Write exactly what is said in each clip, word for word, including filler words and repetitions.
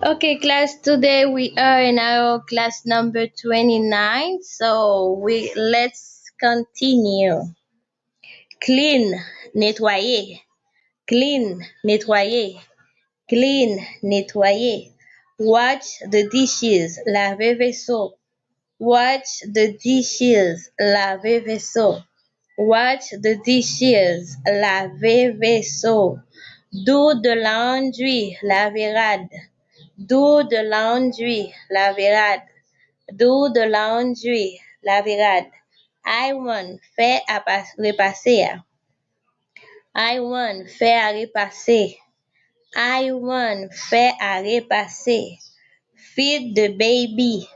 Okay, class, today we are in our class number twenty-nine. So we let's continue. Clean, netwaye. Clean, netwaye. Clean, netwaye. Wash the dishes, lave veso. Wash the dishes, lave veso. Wash the dishes, lave veso. Do the laundry, lave rad. Do the laundry, lave rad. Do the laundry, lave rad. Iron, fè a pa- repase a. Iron, fè a repase. Iron, fè a repase. Feed the baby,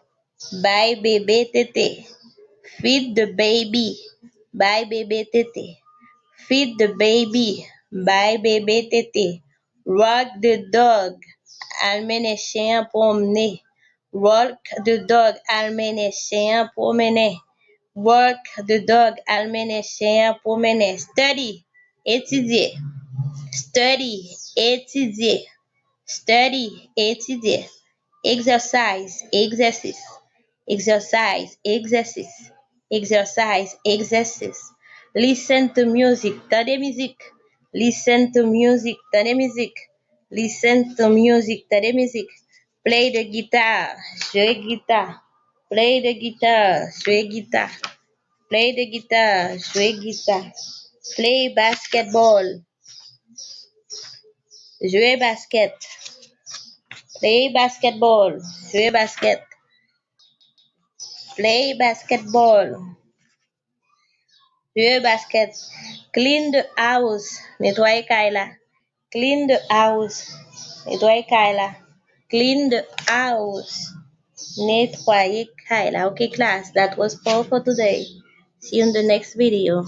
bay bebe tete. Feed the baby, bay bebe tete. Feed the baby, bay bebe tete. Walk the dog, al mennen chen an pwomne. Walk the dog, al mennen chen an pwomennen. Walk the dog, al mennen chen an pwomennen. Study, etidye. Study, etidye. Study, etidye. Exercise, egzèsis. Exercise, egzèsis. Exercise, egzèsis. Listen to music, tande mizik. Listen to music, tande mizik. Listen to music, tande mizik. Play the guitar, jwe gita. Play the guitar, jwe gita. Play the guitar, jwe gita. Play basketball, jwe basket. Play basketball, jwe basket. Play basketball, jwe basket. Clean the house, netwaye kay la. Clean the house, netwaye kay la. Clean the house, netwaye kay la. Okay, class, that was all for today. See you in the next video.